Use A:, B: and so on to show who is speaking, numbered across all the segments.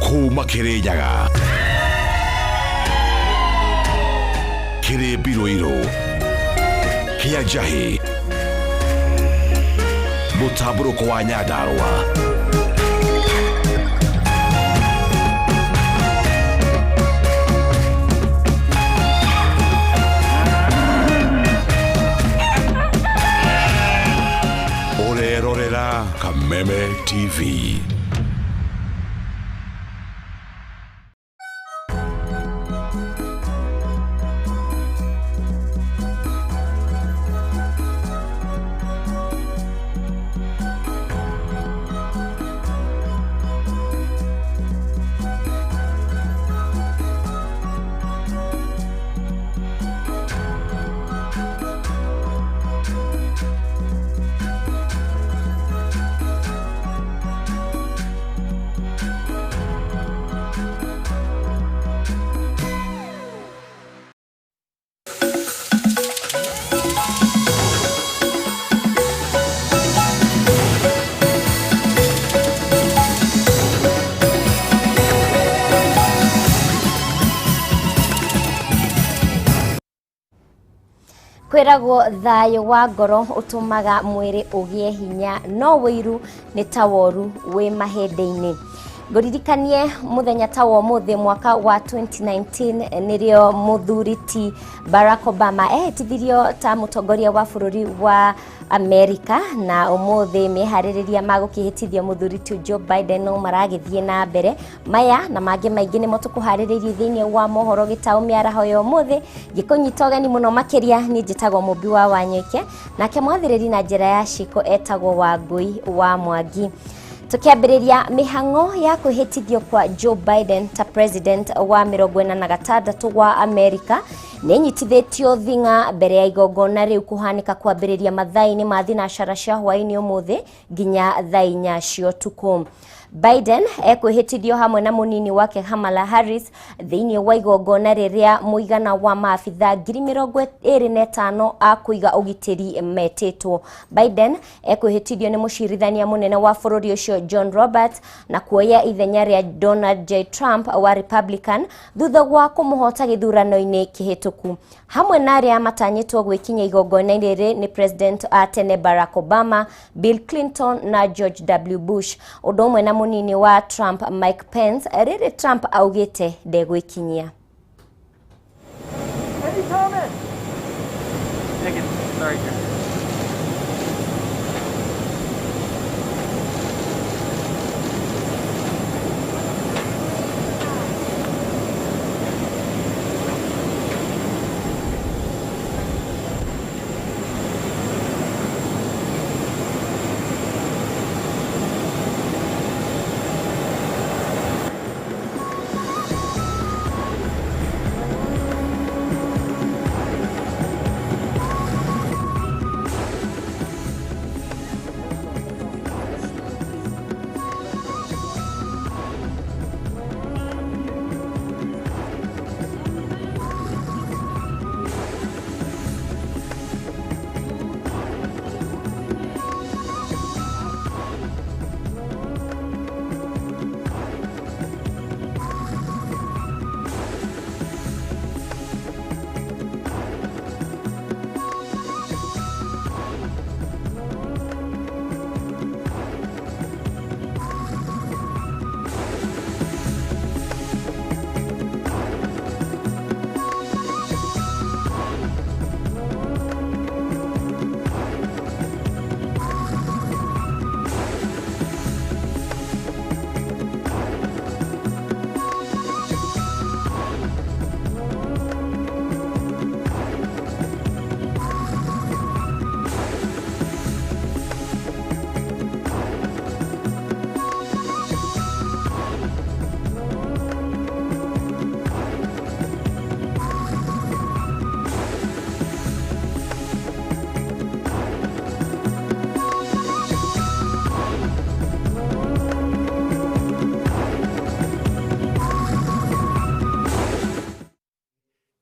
A: Kuma Kirinyaga kĩrĩ mbirũirũ kĩa njahĩ mũtambũrũko wa Nyandarũa. Ũrerorera Kameme TV.
B: Kwĩragwo thayũ wa ngoro ũtũmaga mwĩrĩ ũgĩe hinya, no wĩiru nĩ ta woru wĩ mahĩndĩ-inĩ. Ngũririkanie mũthenya ta wa ũmũthĩ mwaka wa 2019 nĩrĩo mũthuri ti Barack Obama ehĩtithirio ta mũtongoria wa bũrũri wa Amerika, na ũmũthĩ meharĩrĩria ma gũkĩhĩtithio mũthuri ti Joe Biden no maragĩthiĩ na mbere. Maya na mangĩ maingĩ nĩmo tũkũharĩrĩirie thĩinĩ wa mohoro gĩtaũ mĩaraho ya ũmũthĩ. Ngĩkũnyita ũgeni mũno makĩria, niĩ njĩtagwo Mũmbi wa Wanyoike, nake mwathĩrĩri na njĩra ya ciko etagwo Wangũi wa Mwangi. Tukiambĩrĩria mĩhang'o ya kwĩhĩtithio kwa Joe Biden ta president wa 46 wa Amerika nĩ nyitithĩtio thing'a mbere ya igongona rĩu kũhanĩka kwambĩrĩria mathaa-inĩ ma thinacara cia hwaĩ-inĩ ũmũthĩ nginya thaa inya cia ũtukũ. Biden ekwĩhĩtithio hamwe na mũnini wake Kamala Harris thĩinĩ wa igongona rĩrĩa mũigana wa maabitha 25,000 a kũiga ũgitĩri metĩtwo. Biden ekwĩhĩtithio nĩ mũcirithania mũnene wa bũrũri ũcio John Roberts na kuoya ithenya rĩa Donald J. Trump wa Republican thutha wa kũmũhota gĩthurano-inĩ kĩhĩtũku. Hamwe na arĩa matanyĩtwo gwĩkinya igongona-inĩ rĩrĩ nĩ President a tene Barack Obama, Bill Clinton na George W. Bush, ũndũ ũmwe na mũnini wa Trump Mike Pence, rĩrĩ Trump augĩte ndegwĩkinyia.
C: Eddie Thomas! Sorry, sir.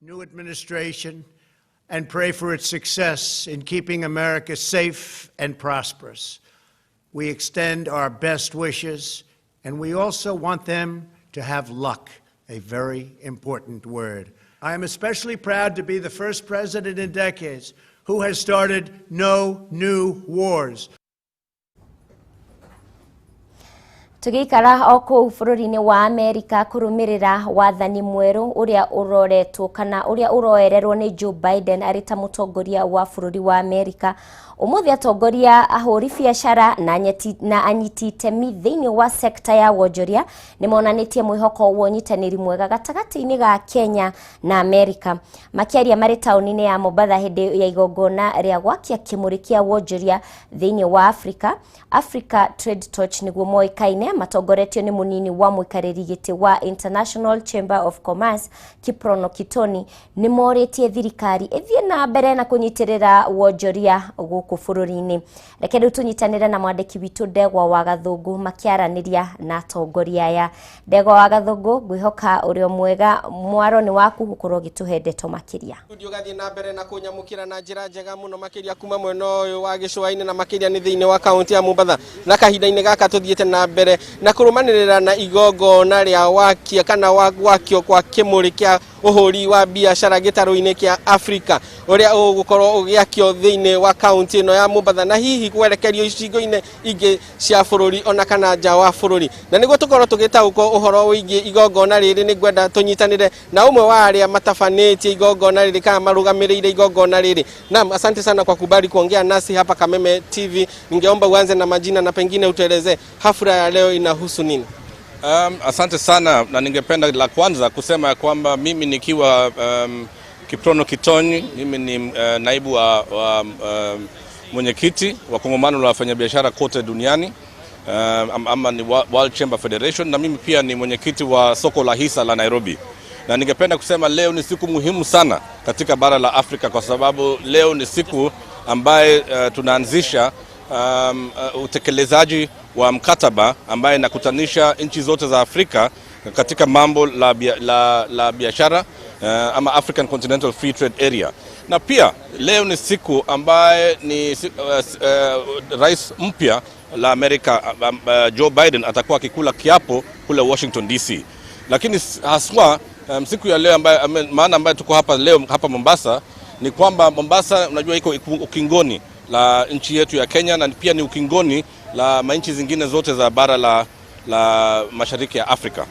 D: New administration and pray for its success in keeping America safe and prosperous. We extend our best wishes, and we also want them to have luck, a very important word. I am especially proud to be the first president in decades who has started no new wars.
B: Tũgĩikara o kũu bũrũri-inĩ wa Amerika kũrũmĩrĩra wathani mwerũ ũrĩa ũroretwo kana ũrĩa ũroererwo nĩ Joe Biden arĩ ta mũtongoria wa bũrũri wa Amerika. Ũmũthĩ atongoria ahũri biacara na anyiti itemi thĩinĩ wa sekta ya wonjoria nĩ monanĩtie mwĩhoko wa ũnyitanĩri mwega gatagatĩ-inĩ ga Kenya na Amerika. Makĩaria marĩ taũni-inĩ ya Mombatha hĩndĩ ya igongona rĩa gwakia kĩmũrĩ kĩa wonjoria thĩinĩ wa Africa, Africa Trade Torch nĩguo moĩkaine, matongoretio nĩ mũnini wa mũikarĩri gĩtĩ wa International Chamber of Commerce Kiprono Kitoni, nĩ morĩtie thirikari ĩthiĩ na mbere na kũnyitĩrĩra wonjoria gũkũ bũrũri-inĩ. Reke rĩu tũnyitanĩre na mwandĩki witũ Ndegwa wa Gathũngũ makĩaranĩria na atongoria aya. Ndegwa wa Gathũngũ, ngwĩhoka ũrĩ o mwega, mwaro nĩ waku gũkorwo ũgĩtũhe ndeto makĩria.
C: Studio gathiĩ na mbere na kũnyamũkĩra na njĩra njega mũno makĩria kuma mwena ũyũ wa gĩcũa-inĩ na makĩria nĩ thĩinĩ wa kaunti ya Mombatha, na kahinda-inĩ gaka tũthiĩte na mbere na kũrũmanĩrĩra na igongona rĩa wakia kana wakio kwa kĩmũrĩ kĩa ũhũri wa biacara gĩtarũ-inĩ kĩa Afrika ũrĩa ũgũkorwo ũgĩakio thĩinĩ wa kaunti ĩno ya Mombatha na hihi kwerekerio icigo-inĩ ingĩ cia bũrũri ona kana nja wa bũrũri. Na nĩguo tũkorwo tũgĩtaũkwo ũhoro wĩgiĩ igongona rĩrĩ, nĩ ngwenda tũnyitanĩre na ũmwe wa arĩa matabanĩtie igongona rĩrĩ kana marũgamĩrĩire igongona rĩrĩ. Naam, asante sana kwa kubali kuongea nasi hapa Kameme TV. Ningeomba uanze na majina na pengine utueleze hafla ya leo inahusu nini?
E: Asante sana, na ningependa la kwanza kusema kwamba mimi nikiwa Kiprono Kitonyi, mimi ni naibu wa mwenyekiti wa kongamano la wafanyabiashara kote duniani, ama ni World Chamber Federation, na mimi pia ni mwenyekiti wa soko la hisa la Nairobi. Na ningependa kusema leo ni siku muhimu sana katika bara la Afrika, kwa sababu leo ni siku ambaye tunaanzisha utekelezaji wa mkataba ambaye inakutanisha nchi zote za Afrika katika mambo la biashara, ama African Continental Free Trade Area. Na pia leo ni siku ambaye ni rais mpya la Amerika Joe Biden atakuwa akikula kiapo kule Washington DC. Lakini haswa siku ya leo ambaye maana ambaye tuko hapa leo hapa Mombasa ni kwamba Mombasa unajua iko ukingoni la nchi yetu ya Kenya, na pia ni ukingoni la manchi zingine zote za bara la Mashariki ya Afrika.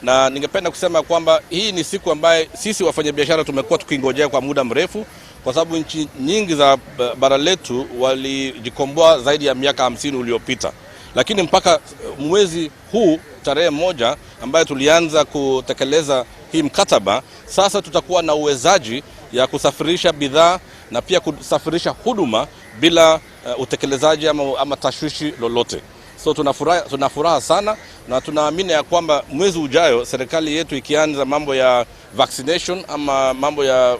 E: Na ningependa kusema kwamba hii ni siku ambaye sisi wafanyabiashara tumekuwa tukingojea kwa muda mrefu, kwa sababu nchi nyingi za bara letu walijikomboa zaidi ya miaka 50 uliopita. Lakini mpaka mwezi huu tarehe 1 ambaye tulianza kutekeleza hii mkataba, sasa tutakuwa na uwezaji ya kusafirisha bidhaa na pia kusafirisha huduma bila utekelezaji ama tashwishi lolote. So tunafuraha sana, na tunaamini ya kwamba mwezi ujayo serikali yetu ikianza mambo ya vaccination ama mambo ya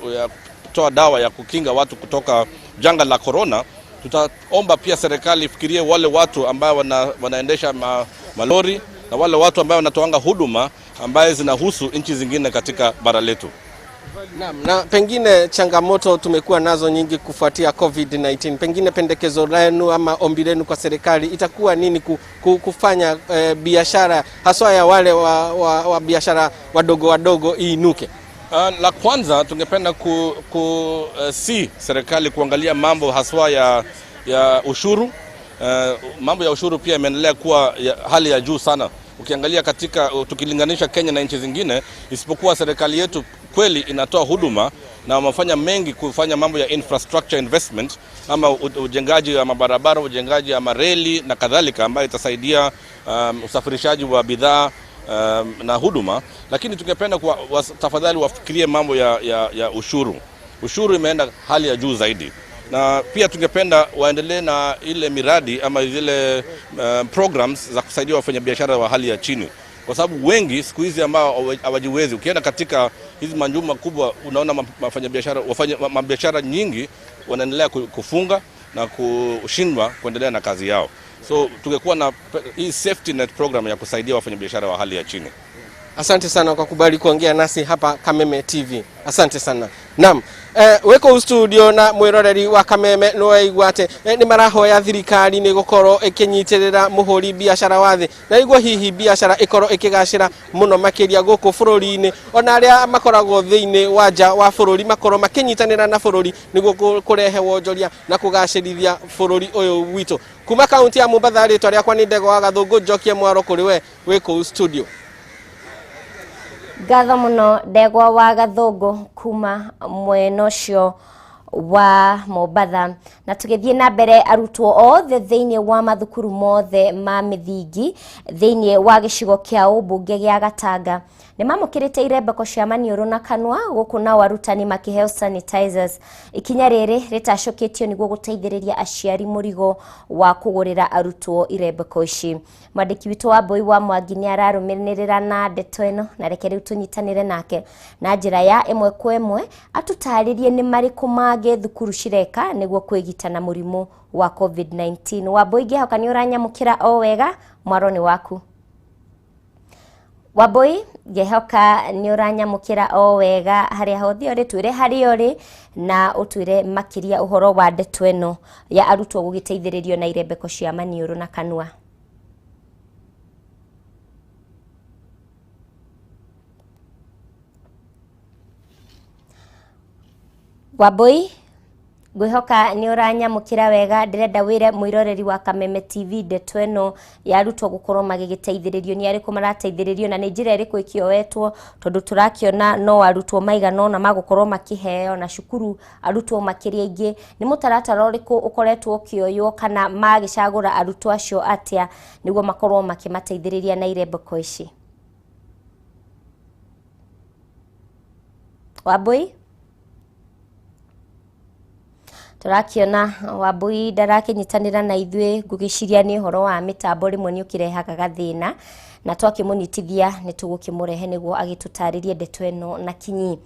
E: kutoa dawa ya kukinga watu kutoka janga la corona, tutaomba pia serikali ifikirie wale watu ambao wanaendesha malori na wale watu ambao wanatoanga huduma ambaye zinahusu nchi zingine katika bara letu.
C: Naam, na pengine changamoto tumekuwa nazo nyingi kufuatia COVID-19. Pengine pendekezo lenu ama ombi lenu kwa serikali itakuwa nini kufanya biashara haswa ya wale wa biashara wadogo wadogo iinuke?
E: La kwanza tungependa si serikali kuangalia mambo haswa ya ushuru. Mambo ya ushuru pia imeendelea kuwa hali ya juu sana. Ukiangalia katika tukilinganisha Kenya na nchi zingine, isipokuwa serikali yetu kweli inatoa huduma na wamefanya mengi kufanya mambo ya infrastructure investment ama ujengaji wa mabarabara, ujengaji wa mareli na kadhalika, ambayo itasaidia usafirishaji wa bidhaa na huduma. Lakini tungependa tafadhali wafikirie mambo ya ushuru. Ushuru imeenda hali ya juu zaidi. Na pia tungependa waendelee na ile miradi ama zile programs za kusaidia wafanyabiashara wa hali ya chini, kwa sababu wengi siku hizi ambao hawajiwezi. Ukienda katika hizi majumba kubwa unaona wafanyabiashara nyingi wanaendelea kufunga na kushindwa kuendelea na kazi yao. So tungekuwa na hii safety net program ya kusaidia wafanyabiashara wa hali ya chini.
C: Asante sana kwa kubali kuongea nasi hapa Kameme TV. Asante sana. Naam, wiko studio na mwiroreri wa Kameme no waigua ati ni marahoya thirikari ni gukorwo ikinyitirira muhuri biashara wa thi na niguo hihi biashara ikorwo ikigacira muno makiria guku bururi-ini, ona aria makoragwo thiini wa nja wa bururi makorwo makinyitanira na bururi niguo kurehe wonjoria na kugacirithia bururi uyu witu. Kuma kaunti ya Mombatha, ritwa riakwa ni Ndegwa wa Gathungu, njokie mwaro kuri we wi kuu studio.
B: Ngatho muno Ndegwa wa Gathungu kuma mwena ũcio wa Mombatha. Na tũgĩthiĩ na mbere, arutwo othe thĩinĩ wa mathukuru mothe ma mĩthingi thĩinĩ wa gĩcigo kĩa ũmbunge gĩa Gatanga nĩ mamũkĩrĩte irembeko cia maniũrũ na kanua, gũkũ nao arutani makĩheo sanitizers. Ikinya rĩrĩ rĩtacũkĩtio nĩguo gũteithĩrĩria aciari mũrigo wa kũgũrĩra arutwo irembeko ici. Mwandĩki witũ wa Mbui wa Mwangi nĩ ararũmĩrĩra na ndeto ĩno, na reke rĩu tũnyitanĩre nake na njĩra ya ĩmwe kwa ĩmwe atũtarĩrie nĩ marĩkũ mangĩ thukuru cireka nĩguo kwĩgita na mũrimũ wa COVID-19. Wambui, ngĩhoka nĩ ũranyamũkĩra o wega, mwaro nĩ waku. Wambui, ngĩhoka nĩ ũranyamũkĩra o wega harĩa hothe ũrĩ, twĩre harĩa ũrĩ na ũtwĩre makĩria ũhoro wa ndeto ĩno ya arutwo gũgĩteithĩrĩrio na irembeko cia maniũrũ na kanua. Wambui, ngwĩhoka nĩ ũranyamũkĩra wega, ndĩrenda wĩre mwĩroreri wa Kameme TV ndeto ĩno ya arutwo gũkorwo magĩgĩteithĩrĩrio, nĩ arĩkũ marateithĩrĩrio na nĩ njĩra ĩrĩkũ ĩkĩoetwo, tondũ tũrakĩona no arutwo maigana ũna magũkorwo makĩheo na cukuru arutwo makĩria aingĩ. Nĩ mũtaratara ũrĩkũ ũkoretwo ũkĩoywo kana magĩcagũra arutwo acio atĩa nĩguo makorwo makĩmateithĩrĩria na irembeko ici? Wambui, tũrakiona Wambui ndarakĩnyitanĩra na ithuĩ, ngũgĩciria nĩ ũhoro wa mĩtambo rĩmwe nĩ ũkĩrehaga gathĩna, na twakĩmũnyitithia nĩ tũgũkĩmũrehe nĩguo agĩtũtarĩrie ndeto ĩno na kinyi.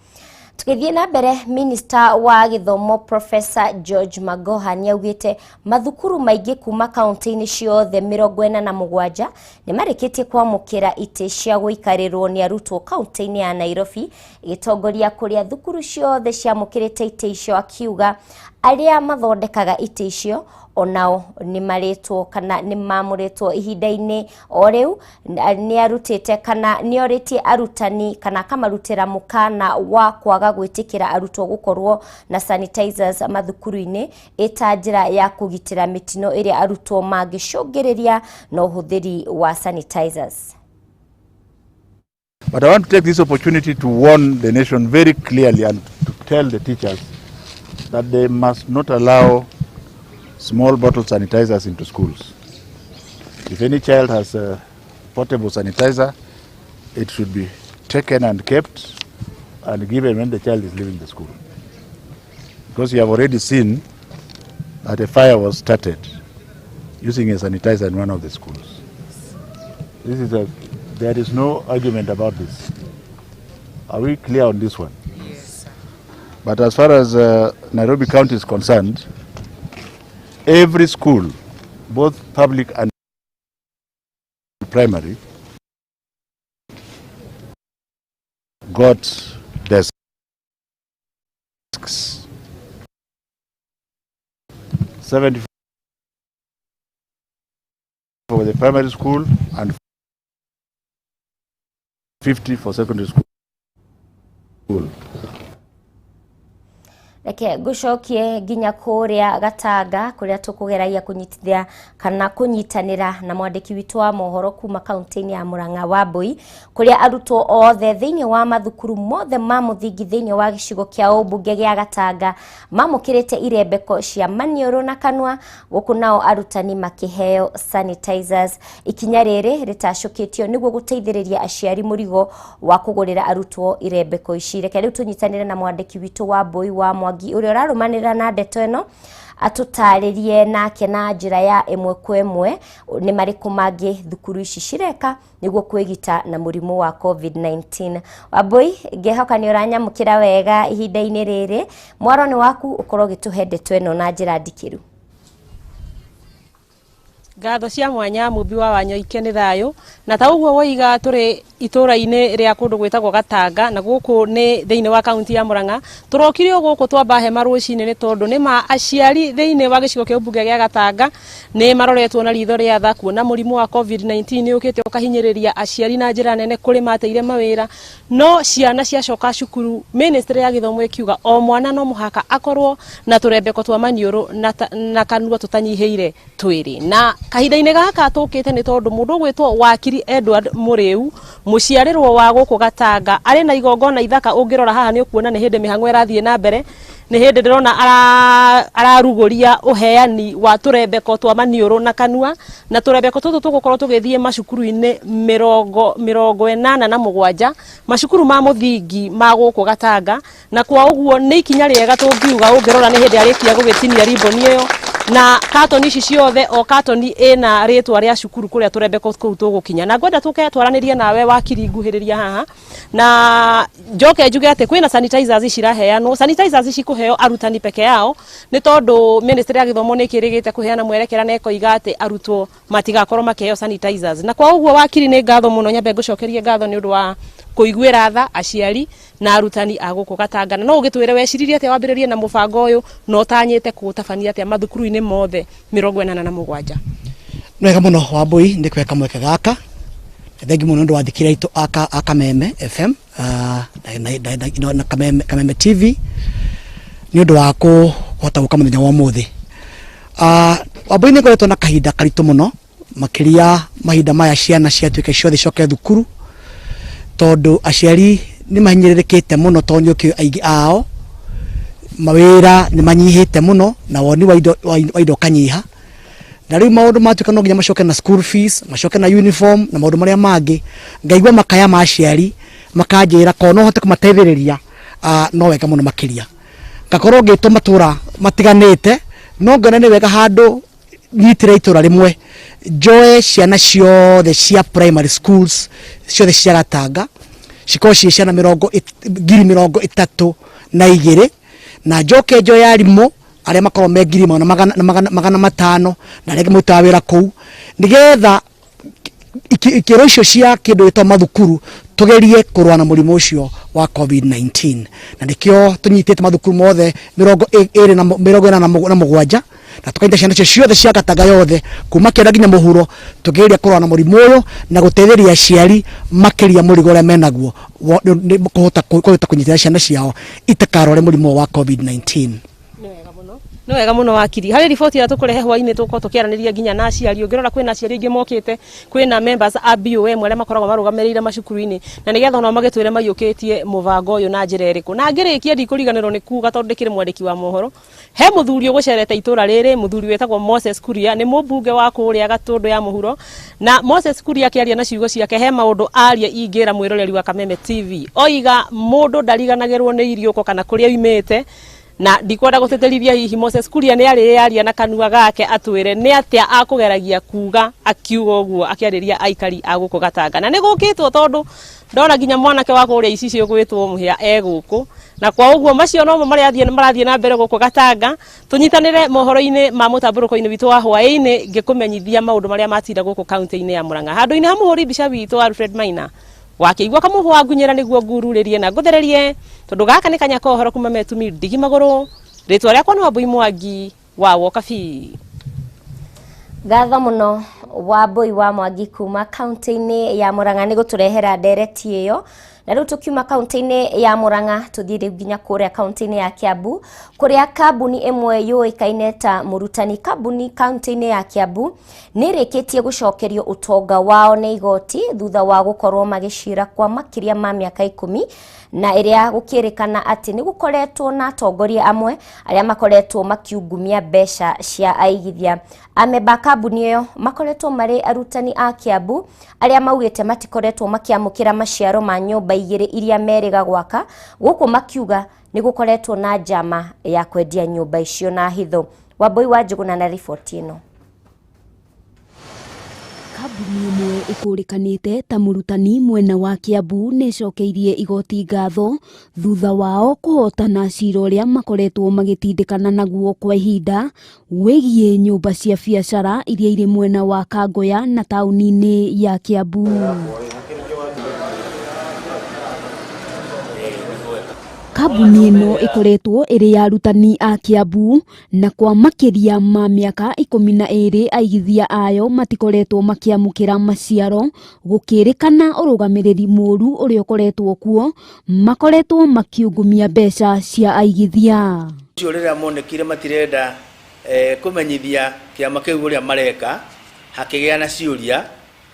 B: Tũgĩthiĩ na mbere, Minista wa gĩthomo Professor George Magoha nĩ augĩte mathukuru maingĩ kuma kaunti-inĩ ciothe 47 nĩ marĩkĩtie kwamũkĩra itĩ cia gũikarĩrwo nĩ arutwo kaunti-inĩ ya Nairobi, ĩgĩtongoria kũrĩa thukuru ciothe ciamũkĩrĩte itĩ icio, akiuga arĩa mathondekaga itĩ icio onao nĩ marĩtwo kana nĩ mamũrĩtwo. Ihinda-inĩ o rĩu nĩ arutĩte kana nĩ orĩtie arutani kana akamarutĩra mũkana wa kwaga gwĩtĩkĩra arutwo gũkorwo na sanitizers mathukuru-inĩ ĩta njĩra ya kũgitĩra mĩtino ĩrĩa arutwo mangĩcũngĩrĩria na ũhũthĩri wa sanitizers.
F: But I want to take this opportunity to warn the nation very clearly and to tell the teachers that they must not allow small bottle sanitizers into schools. If any child has a portable sanitizer, it should be taken and kept and given when the child is leaving the school. Because you have already seen that a fire was started using a sanitizer in one of the schools. There is no argument about this. Are we clear on this one?
G: Yes, sir.
F: But as far as Nairobi County is concerned, every school, both public and primary, got desks. 70 for the primary school and 50 for secondary school.
B: Reke ngũcokie nginya kũrĩa Gatanga kũrĩa tũkũgeragia kũnyitithia kana kũnyitanĩra na mwandĩki witũ wa mohoro kuma kaunti-inĩ ya Murang'a Wambui, kũrĩa arutwo othe thĩinĩ wa mathukuru mothe ma mũthingi thĩinĩ wa gĩcigo kĩa ũmbunge gĩa Gatanga mamũkĩrĩte irembeko cia maniũrũ na kanua, gũkũ nao arutani makĩheo sanitizers. Ikinya rĩrĩ rĩtacũkĩtio nĩguo gũteithĩrĩria aciari mũrigo wa kũgũrĩra arutwo irembeko ici. Reke rĩu tũnyitanĩre na mwandĩki witũ Wambui wa Mwangi ũrĩa ũrarũmanĩrĩra na ndeto ĩno atũtarĩrie nake na njĩra ya ĩmwe kwa ĩmwe nĩ marĩkũ mangĩ thukuru ici cireka nĩguo kwĩgita na mũrimũ wa COVID-19. Wambui, ngĩhoka nĩ ũranyamũkĩra wega ihinda-inĩ rĩrĩ, mwaro nĩ waku ũkorwo ũgĩtũhe ndeto ĩno na njĩra ndikĩru.
G: Ngatho cia mwanya Mũmbi wa Wanyoike nĩ thayũ, na ta ũguo woiga tũrĩ Itũra-inĩ rĩa kũndũ gwĩtagwo Gatanga, na gũkũ nĩ thĩinĩ wa kaunti ya Murang'a. Tũrokire o gũkũ twamba hema rũcinĩ nĩ tondũ nĩ ma aciari thĩinĩ wa gĩcigo kĩa ũmbunge gĩa Gatanga nĩ maroretwo na ritho rĩa tha kuona mũrimũ wa COVID-19 nĩ ũkĩte ũkahinyĩrĩria aciari na njĩra nene kũrĩ mateire mawĩra, no ciana ciacoka cukuru ministry ya gĩthomo ĩkiuga o mwana no mũhaka akorwo na tũrembeko twa maniũrũ na kanua tũtanyihĩire twĩrĩ. Na kahinda-inĩ gaka tũkĩte nĩ tondũ mũndũ ũgwĩtwo wakiri Edward Mũrĩu, mũciarĩrwo wa gũkũ Gatanga, arĩ na igongona ithaka. Ũngĩrora haha nĩ ũkuona nĩ hĩndĩ mĩhang'o ĩrathiĩ na mbere, nĩ hĩndĩ ndĩrona ararugũria ũheani wa tũrembeko twa maniũrũ na kanua, na tũrembeko tũtũ tũgũkorwo tũgĩthiĩ macukuru-inĩ 87 macukuru ma mũthingi ma gũkũ Gatanga. Na kwa ũguo nĩ ikinya rĩega tũngiuga. Ũngĩrora nĩ hĩndĩ arĩkia gũgĩtinia ribbon ĩyo, na katoni ici ciothe, o katoni ĩna rĩtwa rĩa cukuru kũrĩa tũrembeko kũu tũgũkinya. Na ngwenda tũke twaranĩrie nawe wakiri nguhĩrĩria haha, na njoke njuge atĩ kwĩna sanitizers ciraheanwo. Sanitizers cikũheo arutani peke yao nĩ tondũ ministry ya gĩthomo nĩ ĩkĩrĩgĩte kũheana mwerekera na ĩkoiga atĩ arutwo matigakorwo makĩheo sanitizers. Na kwa ũguo wakiri, nĩ ngatho mũno, nyambe ngũcokerie ngatho nĩ ũndũ wa kũiguĩra tha aciari na arutani a gũkũ Gatanga. Na no ũgĩtwĩre weciririe atĩa wambĩrĩrie na mũbango ũyũ, na ũtanyĩte kũũtabania atĩa mathukuru-inĩ mothe 87?
H: Nĩ wega mũno Wambui nĩ kũhe kamweke gaka. Thengi mũno nĩ ũndũ wa thikĩrĩria aitũ a Kameme FM na Kameme TV nĩ ũndũ wa kũhota gũka mũthenya wa ũmũthĩ. Wambui, nĩ ngoretwo na kahinda karitũ mũno, makĩria mahinda maya ciana ciatuĩka ciothe cicoke thukuru, tondũ aciari nĩ mahinyĩrĩrĩkĩte mũno, tondũ nĩ ũkĩũĩ aingĩ ao mawĩra nĩ manyihĩte mũno na woni wa indo ũkanyiha, na rĩu maũndũ matuĩka no nginya macoke na school fees, macoke na uniform na maũndũ marĩa mangĩ. Ngaigua makaya ma aciari, makanjĩra korwo no hote kũmateithĩrĩria, no wega mũno makĩria. Ngakorwo ngĩtwo matũra matiganĩte, no ngona nĩ wega handũ nyitĩre itũra rĩmwe, njoe ciana ciothe cia primary schools ciothe cia Gatanga, cikorwo ciĩ ciana 32,000, na njoke njoe arimũ arĩa makorwo me 1,000 na 500 na arĩa angĩ marutaga wĩra kũu, nĩgetha ikĩro icio cia kĩndũ gĩtwa mathukuru tugerie kũrũa na mũrimũ ũcio wa COVID-19. Na nĩkĩo tũnyitĩte mathukuru mothe 87, na tũkanyita ciana icio ciothe cia Gatanga yothe kuma kĩanda nginya mũhuro, tũkĩgeria kũrũa na mũrimũ ũyũ na gũteithĩrĩria aciari makĩria mũrigo ũrĩa menaguo kũhota kũnyitĩrĩra ciana ciao itikarware mũrimũ wa COVID-19.
G: Nĩ wega mũno wakiri. Harĩ riboti ĩrĩa tũkũrehe hwainĩ, tũkorwo tũkĩaranĩria nginya na aciari. Ũngĩrora kwĩna aciari aingĩ mokĩte, kwĩna members a BOM arĩa makoragwo marũgamĩrĩire macukuru-inĩ, na nĩgetha onao magĩtwĩre maiyũkĩtie mũbango ũyũ na njĩra ĩrĩkũ. Na ngĩrĩkia, ndikũriganĩrwo nĩ kuga, tondũ ndĩkĩrĩ mwandĩki wa mohoro, he mũthuri ũgũcerete itũra rĩrĩ, mũthuri wĩtagwo Moses Kuria, nĩ mũmbunge wa kũrĩa Gatũndũ ya mũhuro. Na Moses Kuria akĩaria na ciugo ciake, he maũndũ aria ingĩra mwĩroreri wa Kameme TV. Oiga mũndũ ndariganagĩrwo nĩ iriũko kana kũrĩa oimĩte, na ndikwenda gũtĩtĩrithia. Hihi Moses Kuria nĩ arĩaria na kanua gake atwĩre nĩ atĩa akũgeragia kuga akiuga ũguo akĩarĩria aikari a gũkũ Gatanga. Na nĩ gũkĩtwo tondũ ndona nginya mwanake wa kũrĩa icicio gwĩtwo Mũhĩa e gũkũ. Na kwa ũguo macio nomo marĩa marathiĩ na mbere gũkũ Gatanga. Tũnyitanĩre mohoro-inĩ ma mũtambũrũko-inĩ witũ wa hwaĩ-inĩ ngĩkũmenyithia maũndũ marĩa matinda gũkũ kaunti-inĩ ya Murang'a. Handũ-inĩ ha mũhũri mbica witũ Alfred Maina, wakĩigua kamũhwa ngunyĩra nĩguo ngururĩrie na ngũthererie, tondũ gaka nĩ kanya ka ũhoro kuma metumi ndigi magũrũ. Rĩtwa rĩakwa nĩ Wambui Mwangi wa Wokabi.
B: Ngatho mũno Wambui wa Mwangi kuma kaunti-inĩ ya Murang'a nĩ gũtũrehera ndereti ĩyo. Na rĩu tũkiuma kaunti-inĩ ya Murang'a, tũthiĩ rĩu nginya kũrĩa kaunti-inĩ ya Kiambu, kũrĩa kambuni ĩmwe yũĩkaine ta Mũrutani kambuni kaunti-inĩ ya Kiambu nĩ ĩrĩkĩtie gũcokerio ũtonga wao nĩ igoti thutha wa gũkorwo magĩcira kwa makĩria ma mĩaka 10, na ĩrĩa gũkĩrĩkana atĩ nĩ gũkoretwo na atongoria amwe arĩa makoretwo makiungumia mbeca cia aigithia. Amemba a kambuni ĩyo makoretwo marĩ arutani a Kiambu arĩa maugĩte matikoretwo makĩamũkĩra maciaro ma nyũmba 2 iria merĩga gwaka gũkũ, makiuga nĩ gũkoretwo na njama ya kwendia nyũmba icio na hitho. Wambui wa Njũgũna na riboti ĩno.
I: Kambuni ĩmwe ĩkũrĩkanĩte ta Mũrutani mwena wa Kiambu nĩ ĩcokeirie igoti ngatho thutha wao kũhotana cira ũrĩa makoretwo magĩtindĩkana naguo kwa ihinda wĩgiĩ nyũmba cia biacara iria irĩ mwena wa Kangoya na taũni-inĩ ya Kiambu. Kambuni ĩno ĩkoretwo ĩrĩ ya arutani a Kiambu na kwa makĩria ma mĩaka 12 aigithia ayo matikoretwo makĩamũkĩra maciaro gũkĩrĩkana ũrũgamĩrĩri mũru ũrĩa ũkoretwo kuo makoretwo makiungumia mbeca cia aigithia.
J: Ũcio rĩrĩa monekire matirenda kũmenyithia kĩama kĩu ũrĩa mareka, hakĩgĩa na ciũria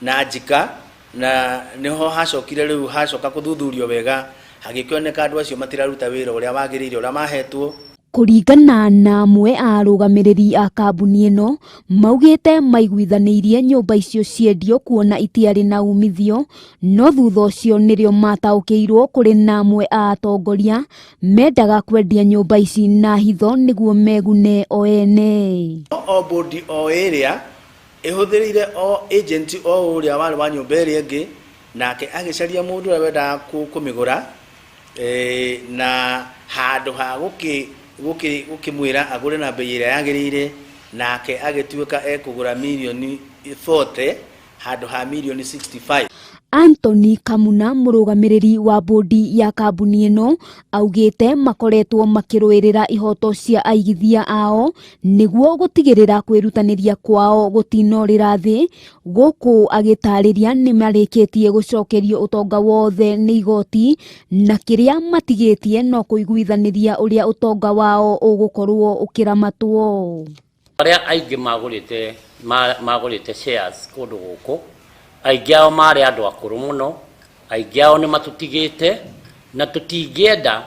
J: na njika, na nĩho hacokire rĩu hacoka kũthuthurio wega, hagĩkĩoneka andũ acio matiraruta wĩra ũrĩa wagĩrĩire ũrĩa mahetwo.
I: Kũringana na amwe a arũgamĩrĩri a kambuni ĩno maugĩte maiguithanĩirie nyũmba icio ciendio kuona itiarĩ na umithio, no thutha ũcio nĩrĩo mataũkĩirwo kũrĩ na amwe a atongoria mendaga kwendia nyũmba ici na hitho nĩguo megune o ene.
J: O bodi o ĩrĩa ĩhũthĩrire o agent o ũrĩa warĩ wa nyũmba ĩrĩa ĩngĩ, nake agĩcaria mũndũ ũrĩa wendaga kũmĩgũra, na handũ ha gũkĩmwĩra agũre na bei ĩrĩa yagĩrĩire, nake agĩtuĩka ekũgũra mirioni 40 handũ ha mirioni 65.
I: Anthony Kamuna mũrũgamĩrĩri wa bodi ya kambuni ĩno augĩte makoretwo makĩrũĩrĩra ihoto cia aigithia ao nĩguo gũtigĩrĩra kwĩrutanĩria kwao gũtinorĩra thĩ, gũkũ agĩtarĩria nĩ marĩkĩtie gũcokerio ũtonga wothe nĩ igoti na kĩrĩa matigĩtie no kũiguithanĩria ũrĩa ũtonga wao ũgũkorwo ũkĩramatwo.
K: Arĩa aingĩ magũrĩte shares kũndũ gũkũ, aingĩ ao marĩ andũ akũrũ mũno, aingĩ ao nĩ matũtigĩte, na tũtingĩenda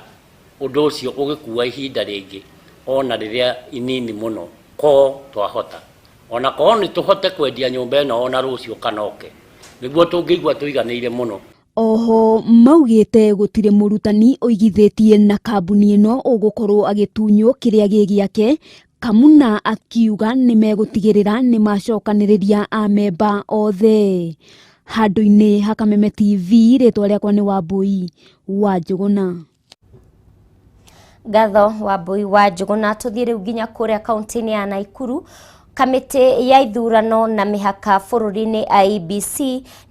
K: ũndũ ũcio ũgĩkua ihinda rĩngĩ ona rĩrĩa inini mũno ko twahota, ona ko nĩ tũhote kwendia nyũmba ĩno ona rũciũ kana oke, nĩguo tũngĩigua tũiganĩire mũno.
I: Oho maugĩte gũtirĩ mũrutani ũigithĩtie na kambuni ĩno ũgũkorwo agĩtunywo kĩrĩa gĩ gĩake. Kamuna akiuga nĩ megũtigĩrĩra nĩ macokanĩrĩria amemba othe. Handũ-inĩ ha Kameme TV, rĩtwa rĩakwa nĩ Wambui wa Njũgũna.
B: Ngatho Wambui wa Njũgũna. Tũthiĩ rĩu nginya kũrĩa kaunti-inĩ ya Naikuru. Kamĩtĩ ya ithurano na mĩhaka bũrũri-inĩ IEBC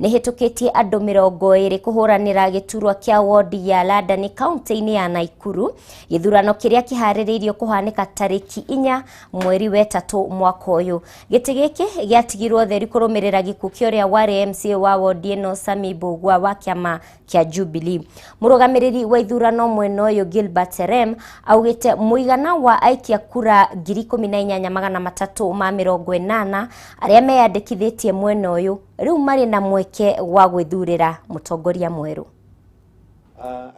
B: nĩ hĩtũkĩtie andũ 20 kũhũranĩra gĩturwa kĩa wodi ya Ladani kaunti-inĩ ya Naikuru. Gĩthurano kĩrĩa kĩharĩrĩirio kũhanĩka tarĩki 4 mweri wa 3 mwaka ũyũ. Gĩtĩ gĩkĩ gĩatigirwo theri kũrũmĩrĩra gĩkuũ kĩa ũrĩa warĩ MCA wa wodi ĩno Sami Mbũgua wa kĩama kĩa Jubilee. Mũrũgamĩrĩri wa ithurano mwena ũyũ Gilbert Serem augĩte mũigana wa aikia kura 18,380 arĩa meyandĩkithĩtie mwena ũyũ rĩu marĩ na mweke wa gwĩthurĩra mũtongoria mwerũ.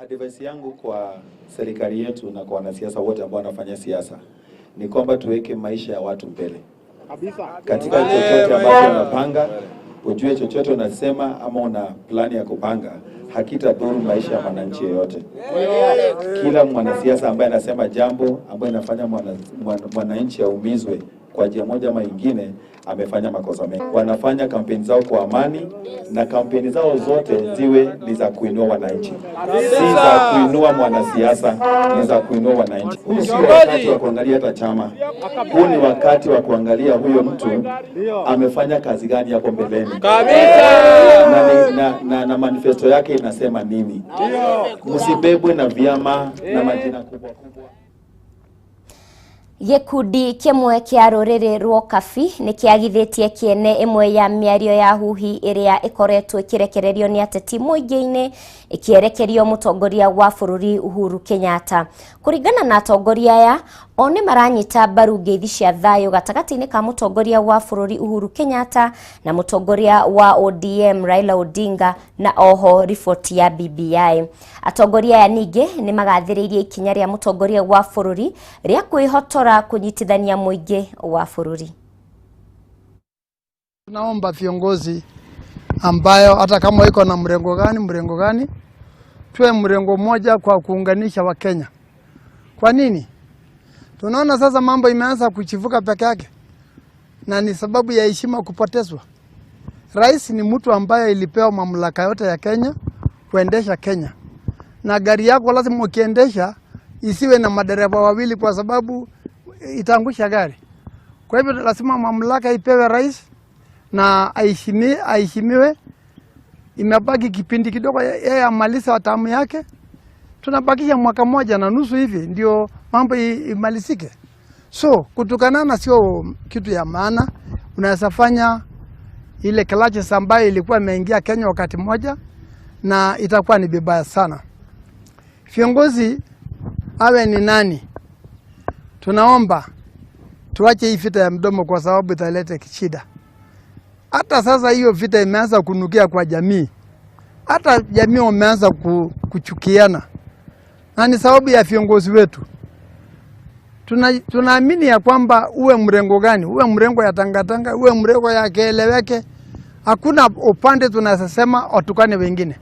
L: Advice yangu kwa serikali yetu na kwa wanasiasa wote ambao wanafanya siasa ni kwamba tuweke maisha ya watu mbele. Katika chochote ambacho unapanga, ujue chochote unasema ama una plani ya kupanga hakitadhuru maisha ya mwananchi yeyote. Kila mwanasiasa ambaye anasema jambo ambayo inafanya mwananchi aumizwe kwa njia moja ama nyingine, amefanya makosa mengi. Wanafanya kampeni zao kwa amani, na kampeni zao zote ziwe ni za kuinua wananchi, si za kuinua mwanasiasa, ni za kuinua wananchi. Huu sio wakati wa kuangalia hata chama, huu ni wakati wa kuangalia huyo mtu amefanya kazi gani hapo mbeleni na manifesto yake inasema nini. Msibebwe na vyama na majina kubwa kubwa.
B: Gĩkundi kĩmwe kĩa rũrĩrĩ rwa Kabi nĩ kĩagithĩtie kĩene ĩmwe ya mĩario ya huhi ĩrĩa ĩkoretwo ĩkĩrekererio nĩ ateti mũingĩ-inĩ ĩkĩerekerio mũtongoria wa bũrũri Uhuru Kenyatta. Kũringana na atongoria aya, o nĩ maranyita mbaru ngeithi cia thayũ gatagatĩ-inĩ ka mũtongoria wa bũrũri Uhuru Kenyatta na mũtongoria wa ODM Raila Odinga na oho riboti ya BBI. Atongoria aya ningĩ nĩ magathĩrĩirie ikinya rĩa mũtongoria wa bũrũri rĩa kwĩhotora kunyitithania mũingĩ wa bũrũri.
M: Tunaomba viongozi ambayo hata kama iko na mrengo gani, tuwe mrengo mmoja kwa kuunganisha Wakenya. Kwa nini? Tunaona sasa mambo imeanza kuchivuka peke yake, na ni sababu ya heshima kupotezwa. Rais ni mtu ambaye ilipewa mamlaka yote ya Kenya kuendesha Kenya, na gari yako lazima ukiendesha isiwe na madereva wawili kwa sababu itaangusha gari. Kwa hivyo lazima mamlaka ipewe rais na aheshimiwe. Imebaki kipindi kidogo yeye amalize tamu yake. Tunabakisha mwaka moja na nusu hivi ndio mambo imalizike. So kutukanana sio kitu ya maana. Unaweza fanya ile clashes ambayo ilikuwa imeingia Kenya wakati mmoja, na itakuwa ni vibaya sana. Viongozi awe ni nani, tunaomba tuache hii vita ya mdomo, kwa sababu italeta shida. Hata sasa hiyo vita imeanza kunukia kwa jamii, hata jamii wameanza kuchukiana, na ni sababu ya viongozi wetu. Tunaamini ya kwamba uwe mrengo gani, uwe mrengo ya tangatanga, uwe mrengo ya kieleweke, hakuna upande tunasema watukane wengine.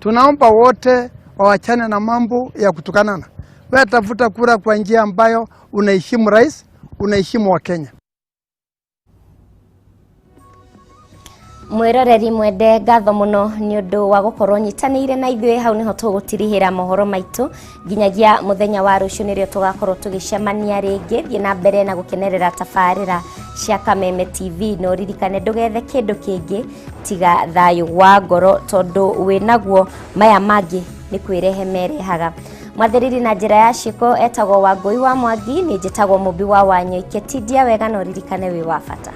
M: Tunaomba wote wawachane na mambo ya kutukanana. Wewe tafuta kura kwa njia ambayo unaheshimu rais, unaheshimu Wakenya.
B: Mwiroreri mwende, ngatho muno ni undu wa gukorwo nyitanĩire na ithuĩ. Hau niho tũgũtirihĩra mohoro maitũ nginyagia mũthenya wa rũciũ, nĩrĩo tũgakorwo tũgĩcemania rĩngĩ. Thiĩ na mbere na gũkenerera tabarĩra cia Kameme TV, na ũririkane ndũgethe kĩndũ kĩngĩ tiga thayũ wa ngoro, tondũ wĩnaguo maya mangĩ nĩ kwĩrehe merehaga. Mwathĩrĩri na njĩra ya ciĩko etagwo Wangũi wa Mwangi, nĩ njĩtagwo Mũmbi wa Wanyoike. Tindia wega na ũririkane wĩ wa bata.